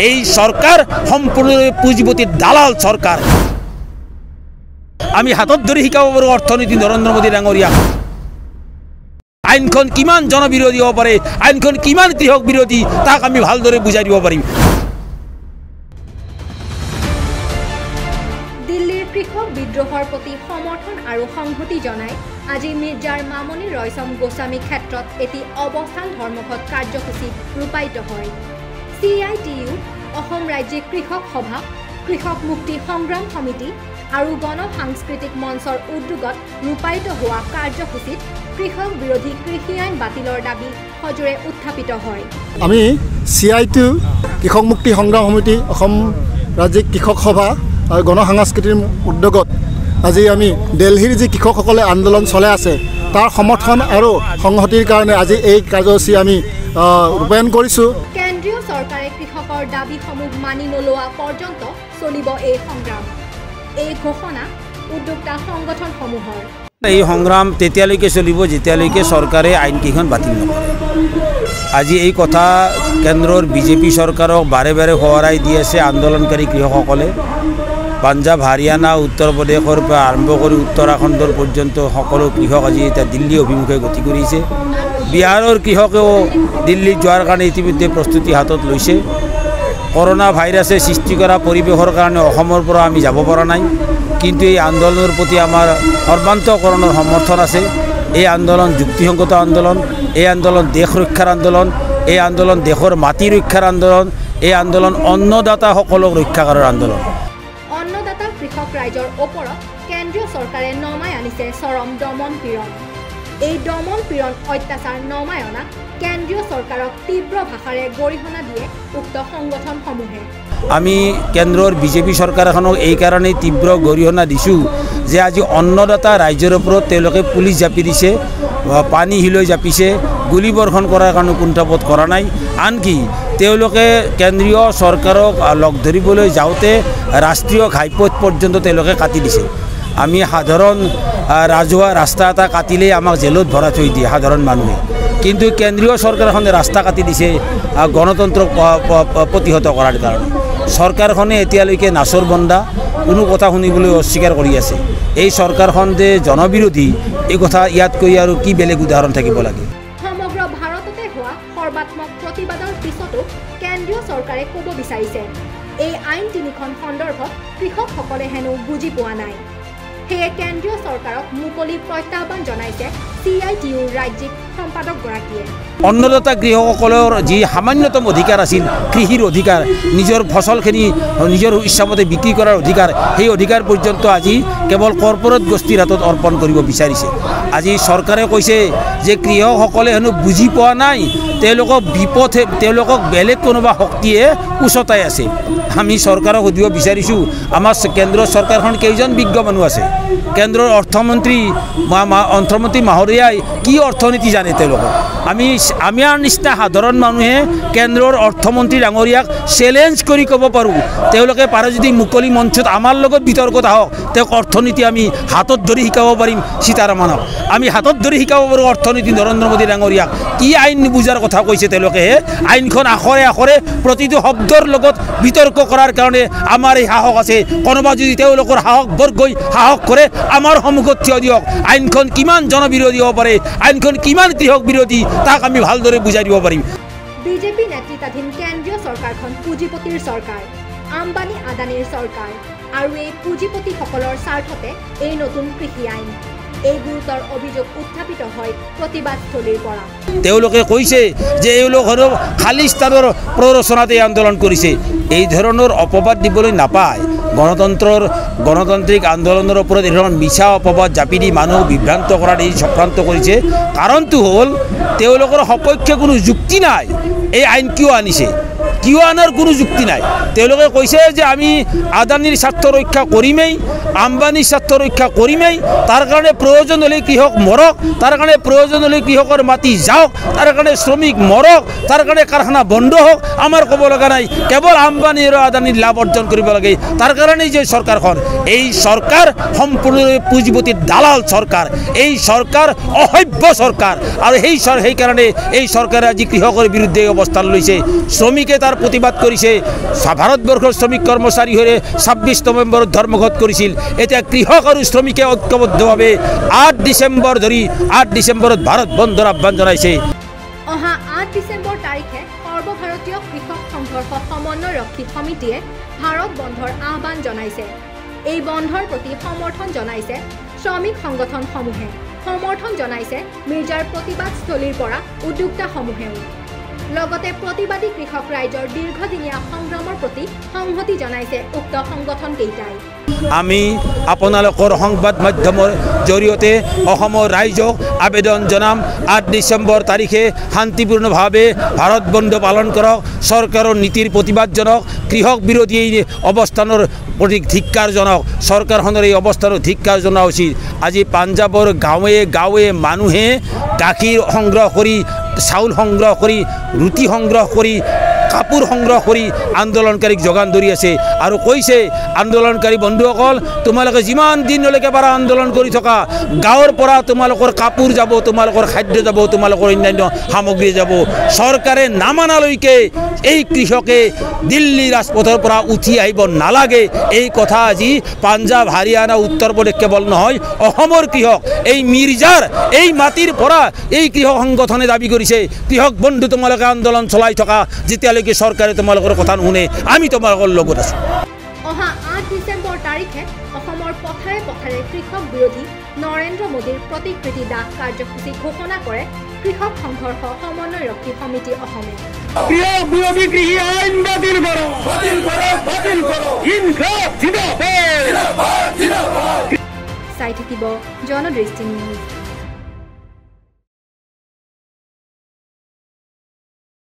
এই সৰকাৰ সম্পূৰ্ণৰূপে পুঁজিপতিৰ দালাল সৰকাৰ। আমি হাতত ধৰি শিকাব পাৰোঁ অৰ্থনীতি নৰেন্দ্ৰ মোদী ডাঙৰীয়া। আইনখন কিমান জনবিৰোধী হ'ব পাৰে, আইনখন কিমান কৃষক বিৰোধী, তাক আমি ভালদৰে বুজাই দিব পাৰিম। দিল্লীৰ কৃষক বিদ্ৰোহৰ প্ৰতি সমৰ্থন আৰু সংহতি জনাই আজি মিৰ্জাৰ মামণি ৰয়ছম গোস্বামী ক্ষেত্ৰত এটি অৱস্থান ধৰ্মঘট কাৰ্যসূচী ৰূপায়িত হয়। CITU, Assam ৰাজ্যিক কৃষক সভা, কৃষক মুক্তি সংগ্ৰাম সমিতি আৰু গণ সাংস্কৃতিক মঞ্চৰ উদ্যোগত ৰূপায়িত হোৱা কাৰ্যসূচীত কৃষক বিৰোধী কৃষি আইন বাতিলৰ দাবী সজোৰে উত্থাপিত হয়। আমি CITU, কৃষক মুক্তি সংগ্ৰাম সমিতি, অসম ৰাজ্যিক কৃষক সভা আৰু গণ সাংস্কৃতিৰ উদ্যোগত আজি আমি দিল্লীৰ যি কৃষকসকলে আন্দোলন চলাই আছে তাৰ সমৰ্থন আৰু সংহতিৰ কাৰণে আজি এই কাৰ্যসূচী আমি ৰূপায়ণ কৰিছোঁ। কেন্দ্ৰীয় চৰকাৰে কৃষকৰ দাবীসমূহ মানি নোলোৱা পৰ্যন্ত চলিব এই সংগ্ৰাম। এই ঘোষণা উদ্যোক্তা সংগঠনসমূহৰ। এই সংগ্ৰাম তেতিয়ালৈকে চলিব যেতিয়ালৈকে চৰকাৰে আইনকেইখন বাতিল নকৰে। আজি এই কথা কেন্দ্ৰৰ বিজেপি চৰকাৰক বাৰে বাৰে সোঁৱৰাই দি আছে আন্দোলনকাৰী কৃষকসকলে। পাঞ্জাৱ, হাৰিয়ানা, উত্তৰ প্ৰদেশৰ পৰা আৰম্ভ কৰি উত্তৰাখণ্ডৰ পৰ্যন্ত সকলো কৃষক আজি এতিয়া দিল্লী অভিমুখে গতি কৰিছে। বিহাৰৰ কৃষকেও দিল্লীত যোৱাৰ কাৰণে ইতিমধ্যে প্ৰস্তুতি হাতত লৈছে। কৰোণা ভাইৰাছে সৃষ্টি কৰা পৰিৱেশৰ কাৰণে অসমৰ পৰা আমি যাব পৰা নাই, কিন্তু এই আন্দোলনৰ প্ৰতি আমাৰ সৰ্বান্তকৰণৰ সমৰ্থন আছে। এই আন্দোলন যুক্তিসংগত আন্দোলন, এই আন্দোলন দেশ ৰক্ষাৰ আন্দোলন, এই আন্দোলন দেশৰ মাটি ৰক্ষাৰ আন্দোলন, এই আন্দোলন অন্নদাতাসকলক ৰক্ষা কৰাৰ আন্দোলন। অন্নদাতা কৃষক ৰাইজৰ ওপৰত কেন্দ্ৰীয় চৰকাৰে নমাই আনিছে চৰম দমন পীড়ন। এই দমন পীড়ন অত্যাচাৰ নমাই অনা কেন্দ্ৰীয় চৰকাৰক তীব্ৰ ভাষাৰে গৰিহণা দিয়ে উক্ত সংগঠনসমূহে। আমি কেন্দ্ৰৰ বিজেপি চৰকাৰখনক এইকাৰণেই তীব্ৰ গৰিহণা দিছোঁ যে আজি অন্নদাতা ৰাইজৰ ওপৰত তেওঁলোকে পুলিচ জাপি দিছে, পানী হিলৈ জাপিছে, গুলীবৰ্ষণ কৰাৰ কাৰণে কুণ্ঠাবোধ কৰা নাই। আনকি তেওঁলোকে কেন্দ্ৰীয় চৰকাৰক লগ ধৰিবলৈ যাওঁতে ৰাষ্ট্ৰীয় ঘাইপথ পৰ্যন্ত তেওঁলোকে কাটি দিছে। আমি সাধাৰণ ৰাজহুৱা ৰাস্তা এটা কাটিলেই আমাক জেলত ভৰাই থৈ দিয়ে সাধাৰণ মানুহে, কিন্তু কেন্দ্ৰীয় চৰকাৰখনে ৰাস্তা কাটি দিছে গণতন্ত্ৰক প্ৰতিহত কৰাৰ কাৰণে। চৰকাৰখনে এতিয়ালৈকে নাচৰ বন্দা, কোনো কথা শুনিবলৈ অস্বীকাৰ কৰি আছে। এই চৰকাৰখন যে জনবিৰোধী, এই কথা ইয়াতকৈ আৰু কি বেলেগ উদাহৰণ থাকিব লাগে। সমগ্ৰ ভাৰততে হোৱা সৰ্বাত্মক প্ৰতিবাদৰ পিছতো কেন্দ্ৰীয় চৰকাৰে ক'ব বিচাৰিছে এই আইন তিনিখন সন্দৰ্ভত কৃষকসকলে হেনো বুজি পোৱা নাই। সেয়ে কেন্দ্ৰীয় চৰকাৰক মুকলি প্ৰত্যাহ্বান জনাইছে CITUৰ ৰাজ্যিক সম্পাদকগৰাকীয়ে। অন্নদাতা কৃষকসকলৰ যি সামান্যতম অধিকাৰ আছিল, কৃষিৰ অধিকাৰ, নিজৰ ফচলখিনি নিজৰ ইচ্ছামতে বিক্ৰী কৰাৰ অধিকাৰ, সেই অধিকাৰ পৰ্যন্ত আজি কেৱল কৰ্পৰেট গোষ্ঠীৰ হাতত অৰ্পণ কৰিব বিচাৰিছে। আজি চৰকাৰে কৈছে যে কৃষকসকলে হেনো বুজি পোৱা নাই, তেওঁলোকক বিপথে, তেওঁলোকক বেলেগ কোনোবা শক্তিয়ে উচতাই আছে। আমি চৰকাৰক সুধিব বিচাৰিছোঁ, আমাৰ কেন্দ্ৰৰ চৰকাৰখন কেইজন বিজ্ঞ মানুহ আছে? কেন্দ্ৰৰ অৰ্থমন্ত্ৰী মহোদয়াই কি অৰ্থনীতি জানে? তেওঁলোকক আমাৰ নিচিনা সাধাৰণ মানুহে কেন্দ্ৰৰ অৰ্থমন্ত্ৰী ডাঙৰীয়াক চেলেঞ্জ কৰি ক'ব পাৰোঁ, তেওঁলোকে পাৰে যদি মুকলি মঞ্চত আমাৰ লগত বিতৰ্কত আহক, তেওঁক অৰ্থনীতি আমি হাতত ধৰি শিকাব পাৰিম। সীতাৰামনক আমি হাতত ধৰি শিকাব পাৰোঁ অৰ্থনীতি নৰেন্দ্ৰ মোদী ডাঙৰীয়াক। কি আইন নুবুজাৰ কথা কৈছে তেওঁলোকে? আইনখন আখৰে আখৰে প্ৰতিটো শব্দৰ লগত বিতৰ্ক কৰাৰ কাৰণে আমাৰ এই সাহস আছে। কোনোবা যদি তেওঁলোকৰ সাহস বৰ্গই সাহস কৰে আমাৰ সন্মুখত থিয় দিয়ক। আইনখন কিমান জনবিৰোধী হ'ব পাৰে, আইনখন কিমান কৃষক বিৰোধী, তাক আমি ভালদৰে বুজাই দিব পাৰিম। বিজেপি নেতৃত্বাধীন কেন্দ্ৰীয় চৰকাৰখন পুঁজিপতিৰ চৰকাৰ, আম্বানী আদানীৰ চৰকাৰ আৰু এই পুঁজিপতিসকলৰ স্বাৰ্থতে এই নতুন কৃষি আইন। এই গুৰুতৰ অভিযোগ উত্থাপিত হয় প্ৰতিবাদস্থলীৰ পৰা। তেওঁলোকে কৈছে যে এওঁলোক খালিস্তানৰ প্ৰৰোচনাত এই আন্দোলন কৰিছে। এই ধৰণৰ অপবাদ দিবলৈ নাপায়। গণতন্ত্ৰৰ গণতান্ত্ৰিক আন্দোলনৰ ওপৰত এই ধৰণৰ মিছা অপবাদ জাপি দি মানুহ বিভ্ৰান্ত কৰাৰ এই চক্ৰান্ত কৰিছে। কাৰণটো হ'ল তেওঁলোকৰ সপক্ষে কোনো যুক্তি নাই। এই আইন কিয় আনিছে, কিয় আনাৰ কোনো যুক্তি নাই। তেওঁলোকে কৈছে যে আমি আদানীৰ স্বাৰ্থ ৰক্ষা কৰিমেই, আম্বানীৰ স্বাৰ্থ ৰক্ষা কৰিমেই, তাৰ কাৰণে প্ৰয়োজন হ'লে কৃষক মৰক, তাৰ কাৰণে প্ৰয়োজন হ'লে কৃষকৰ মাটি যাওক, তাৰ কাৰণে শ্ৰমিক মৰক, তাৰ কাৰণে কাৰখানা বন্ধ হওক, আমাৰ ক'ব লগা নাই। কেৱল আম্বানী আৰু আদানীৰ লাভ অৰ্জন কৰিব লাগে, তাৰ কাৰণেই যে চৰকাৰখন, এই চৰকাৰ সম্পূৰ্ণৰূপে পুঁজিপতিৰ দালাল চৰকাৰ, এই চৰকাৰ অসভ্য চৰকাৰ। আৰু সেইকাৰণে এই চৰকাৰে আজি কৃষকৰ বিৰুদ্ধে অৱস্থান লৈছে। শ্ৰমিকে তাৰ প্ৰতিবাদ কৰিছে। ভাৰতবৰ্ষৰ শ্ৰমিক কৰ্মচাৰী হৈ 26 নৱেম্বৰত ধৰ্মঘট কৰিছিল। এতিয়া কৃষক আৰু শ্ৰমিকে ঐক্যবদ্ধভাৱে 8 ডিচেম্বৰ ধৰি 8 ডিচেম্বৰত ভাৰত বন্ধৰ আহ্বান জনাইছে। অহা 8 ডিচেম্বৰ তাৰিখে সৰ্বভাৰতীয় কৃষক সংঘৰ্ষ সমন্বয়ৰক্ষী সমিতিয়ে ভাৰত বন্ধৰ আহ্বান জনাইছে। এই বন্ধৰ প্ৰতি সমৰ্থন জনাইছে শ্ৰমিক সংগঠনসমূহে, সমৰ্থন জনাইছে মিৰ্জাৰ প্ৰতিবাদস্থলীৰ পৰা উদ্যোক্তাসমূহেও। লগতে প্ৰতিবাদী কৃষক ৰাইজৰ দীৰ্ঘদিনীয়া সংগ্ৰামৰ প্ৰতি সংহতি জনাইছে উক্ত সংগঠনকেইটাই। আমি আপোনালোকৰ সংবাদ মাধ্যমৰ জৰিয়তে অসমৰ ৰাইজক আবেদন জনাম, 8 ডিচেম্বৰ তাৰিখে শান্তিপূৰ্ণভাৱে ভাৰত বন্ধ পালন কৰক, চৰকাৰৰ নীতিৰ প্ৰতিবাদ জনাওক, কৃষক বিৰোধী এই অৱস্থানৰ প্ৰতি ধিক্কাৰ জনাওক, চৰকাৰখনৰ এই অৱস্থানৰ ধিক্কাৰ জনোৱা উচিত। আজি পাঞ্জাৱৰ গাঁৱে গাঁৱে মানুহে গাখীৰ সংগ্ৰহ কৰি, চাউল সংগ্ৰহ কৰি, ৰুটি সংগ্ৰহ কৰি, কাপোৰ সংগ্ৰহ কৰি আন্দোলনকাৰীক যোগান ধৰি আছে আৰু কৈছে, আন্দোলনকাৰী বন্ধুসকল, তোমালোকে যিমান দিনলৈকে পাৰা আন্দোলন কৰি থকা, গাঁৱৰ পৰা তোমালোকৰ কাপোৰ যাব, তোমালোকৰ খাদ্য যাব, তোমালোকৰ অন্যান্য সামগ্ৰী যাব। চৰকাৰে নামানালৈকে এই কৃষকে দিল্লী ৰাজপথৰ পৰা উঠি আহিব নালাগে। এই কথা আজি পাঞ্জাৱ, হাৰিয়ানা, উত্তৰ প্ৰদেশ কেৱল নহয়, অসমৰ কৃষক এই মিৰ্জাৰ এই মাটিৰ পৰা এই কৃষক সংগঠনে দাবী কৰিছে, কৃষক বন্ধু তোমালোকে আন্দোলন চলাই থকা, যেতিয়ালৈকে চৰকাৰে তোমালোকৰ কথা নুশুনে আমি তোমালোকৰ লগত আছোঁ। অহা 8 ডিচেম্বৰ তাৰিখে অসমৰ পথাৰে পথাৰে কৃষক বিৰোধী নৰেন্দ্ৰ মোদীৰ প্ৰতিকৃতি দাহ কাৰ্যসূচী ঘোষণা কৰে কৃষক সংঘৰ্ষ সমন্বয়ৰক্ষী সমিতি অসমে। বিৰোধী কৃষি আইন বাতিল কৰো, বাতিল কৰো, বাতিল কৰো, ইনকলাব জিন্দাবাদ। চাই থাকিব জনদৃষ্টি নিউজ।